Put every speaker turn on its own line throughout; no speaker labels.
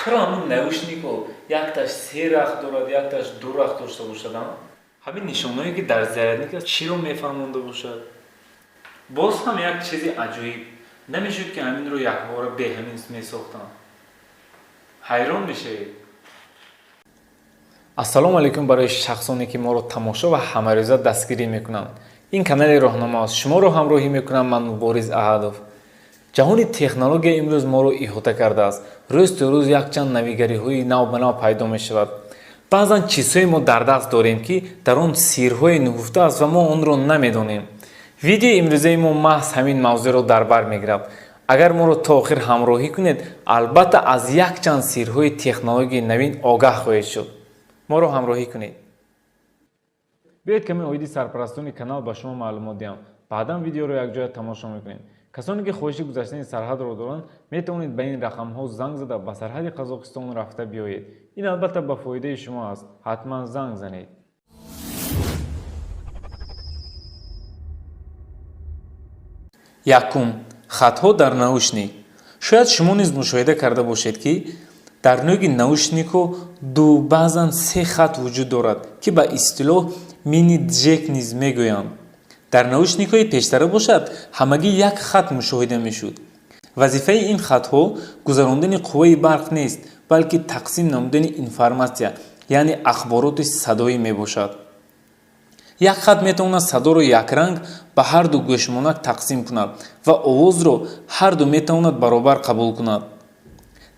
Чаро ҳамин наушникҳо якташ се рахт дорад, якташ ду рахт дошта бошад? Ҳамин нишонҳое, ки дар зарядник аст, чиро мефаҳмонда бошад? Боз ҳам як чизи аҷоиб. Намешуд, ки ҳаминро якбора бе ҳамин месохтам? Ҳайрон мешавед. Ассалому алайкум барои шахсоне, ки моро тамошо ва ҳамарӯза дастгирӣ мекунанд. Ин канали Роҳнамо аст. Шуморо ҳамроҳӣ мекунам ман, Мубориз Аҳадов. Ҷаҳони технология имрӯз моро иҳота кардааст. Рӯз то рӯз якчанд навигариҳои нав ба нав пайдо мешавад. Баъзан чизҳое мо дар даст дорем, ки дар он сирҳое нуҳуфта аст ва мо онро намедонем. Видеои имрӯзаи мо маҳз ҳамин мавзӯъро дар бар мегирад. Агар моро то охир ҳамроҳӣ кунед, албатта аз якчанд сирҳои технологияи навин огаҳ хоҳед шуд. Моро ҳамроҳӣ кунед. Биёед, каме оиди сарпарастони канал ба шумо маълумот диҳам, баъдан видеоро якҷоя тамошо мекунем. Касоне, ки хоҳиши гузаштани сарҳадро доранд, метавонед ба ин рақамҳо занг зада, ба сарҳади Қазоқистон рафта биёед. Ин албатта ба фоидаи шумо аст. Ҳатман занг занед. Якум: хатҳо дар наушник. Шояд шумо низ мушоҳида карда бошед, ки дар нӯги наушникҳо ду, баъзан се хат вуҷуд дорад, ки ба истилоҳ мини джек низ мегӯянд. Дар наушникҳои пештара бошад, ҳамагӣ як хат мушоҳида мешуд. Вазифаи ин хатҳо гузарондани қувваи барқ нест, балки тақсим намудани информатсия, яъне ахбороти садоӣ мебошад. Як хат метавонад садоро якранг ба ҳарду гӯшмонак тақсим кунад ва овозро ҳарду метавонад баробар қабул кунад.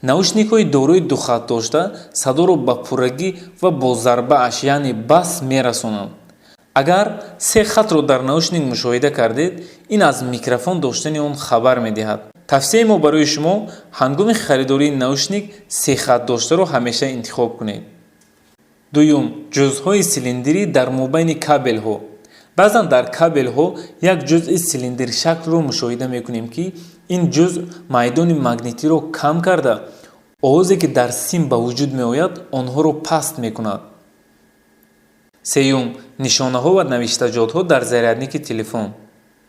Наушникҳои дорои духат дошта садоро ба пуррагӣ ва бо зарбааш, яъне бас, мерасонанд. Агар се хатро дар наушник мушоҳида кардед, ин аз микрофон доштани он хабар медиҳад. Тавсияи мо барои шумо: ҳангоми харидории наушник сехат доштаро ҳамеша интихоб кунед. Дуюм: ҷузъҳои силиндрӣ дар мобайни кабелҳо. Баъзан дар кабелҳо як ҷузъи силиндршаклро мушоҳида мекунем, ки ин ҷузъ майдони магнитиро кам карда, овозе, ки дар сим ба вуҷуд меояд, онҳоро паст мекунад. Сеюм: нишонаҳо ва навиштаҷотҳо дар зарядники телефон.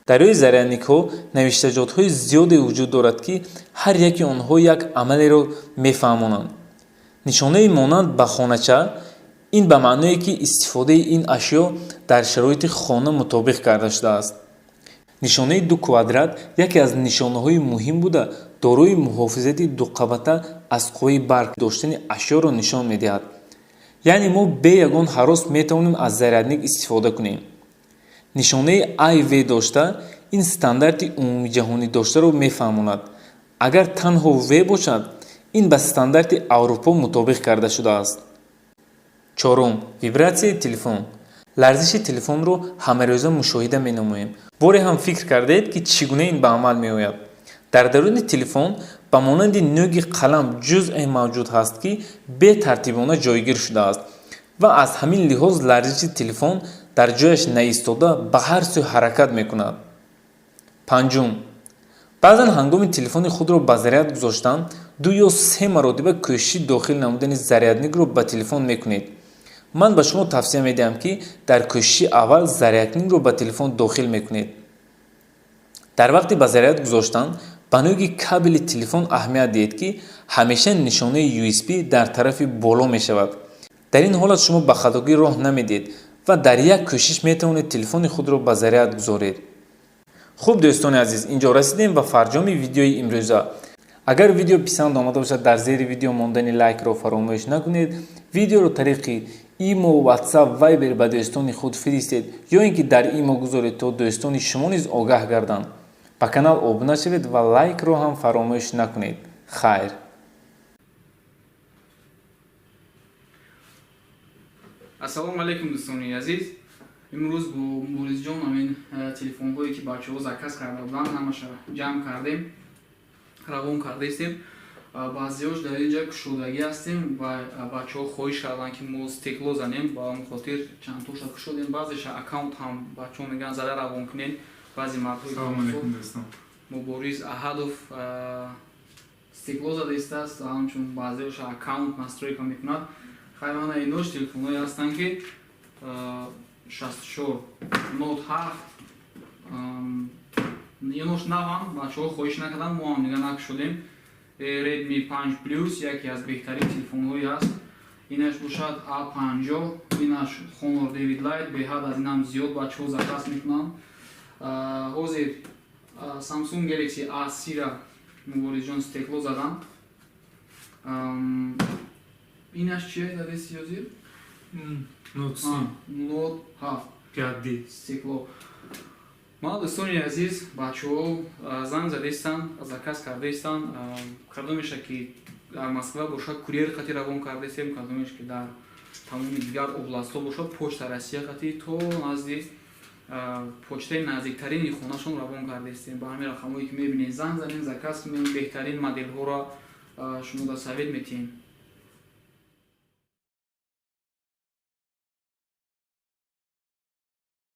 Дар рӯи зарядникҳо навиштаҷотҳои зиёде вуҷуд дорад, ки ҳар яки онҳо як амалеро мефаҳмонанд. Нишонаи монанд ба хонача ин ба маъное, ки истифодаи ин ашё дар шароити хона мутобиқ карда шудааст. Нишонаи ду квадрат яке аз нишонаҳои муҳим буда, дорои муҳофизати дуқабата аз қувваи барқ доштани ашёро нишон медиҳад, яъне мо бе ягон ҳарос метавонем аз зарядник истифода кунем. Нишонаи IV дошта ин стандарти умумиҷаҳонӣ доштаро мефаҳмонад. Агар танҳо V бошад, ин ба стандарти Аврупо мутобиқ карда шудааст. Чорум: вибратсияи телефон. Ларзиши телефонро ҳамарӯза мушоҳида менамоем. Боре ҳам фикр кардаед, ки чӣ гуна ин ба амал меояд? Дар даруни телефон ба монанди нӯги қалам ҷузъе мавҷуд ҳаст, ки бетартибона ҷойгир шудааст ва аз ҳамин лиҳоз ларзиши телефон дар ҷояш наистода, ба ҳар сӯ ҳаракат мекунад. Панҷум: баъзан ҳангоми телефони худро ба заряд гузоштан ду ё се маротиба кӯшиши дохил намудани зарядникро ба телефон мекунед. Ман ба шумо тавсия медиҳам, ки дар кӯшиши аввал зарядникро ба телефон дохил мекунед, дар вақти ба заряд гузоштан ба нӯги кабели телефон аҳамият диҳед, ки ҳамеша нишонаи USB дар тарафи боло мешавад. Дар ин ҳолат шумо ба хатогӣ роҳ намедиҳед ва дар як кӯшиш метавонед телефони худро ба заряд гузоред. Хуб, дӯстони азиз, инҷо расидем ба фарҷоми видеои имрӯза. Агар видео писанд омада бошад, дар зери видео мондани лайкро фаромӯш накунед. Видеоро тариқи имо, Ватсап, Вайбер ба дӯстони худ фиристед ё ин ки дар имо гузоред, то дӯстони шумо низ огаҳ гарданд. Ба канал обуна шавед ва лайкро ҳам фаромӯш накунед. Хайр.
Ассалому алайкум, дӯстони азиз. Имрӯз бо Муборизҷон ҳамин телефонҳое, ки бачаҳо заказ карда буданд, ҳамаша ҷамъ кардем, равон кардаистем. Баъзеҳош дар инҷа кушодагӣ ҳастем ва бачаҳо хоҳиш карданд, ки мо стекло занем. Ба он хотир чандтоша кушодем. Баъзеша аккаунт ҳам бачаҳо мегӯянд, зада равон кунед. Баъзе мардҳои Мубориз Аҳадов стекло зада истааст, ҳамчун баъзеҳоша аккаунт настройка мекунад. Хай, мана инош телефонҳое ҳастанд, ки 64 Note 7, инош наванд. Бачаҳо хоҳиш накарданд, мо ҳам дига накушодем. Redmi 5 Plus, яке аз беҳтарин телефонҳое аст. Инаш бошад A50, инаш Honor 9 Lite, беҳад аз инам зиёд бачаҳо заказ мекунанд. Ҳозир Samsung Galaxy A30-ра Муборизҷон стекло задан. Инаш чие задеси ҳозир?
Note 7.
Note 7.
5D.
Стекло. Ма, дӯстони азиз, бачаҳо занг задестанд, заказ кардаистанд. Кадомеша ки дар Москва бошад, курьер қати равон кардастем, кадомеш ки дар тамоми дигар областҳо бошад, Почта Россия қати то назди почтаи наздиктарини хонашон равон кардастем. Ба ҳамин рақамҳое ки мебинед, занг занед, заказ кунед, беҳтарин моделҳоро шумо дар совет метиҳем.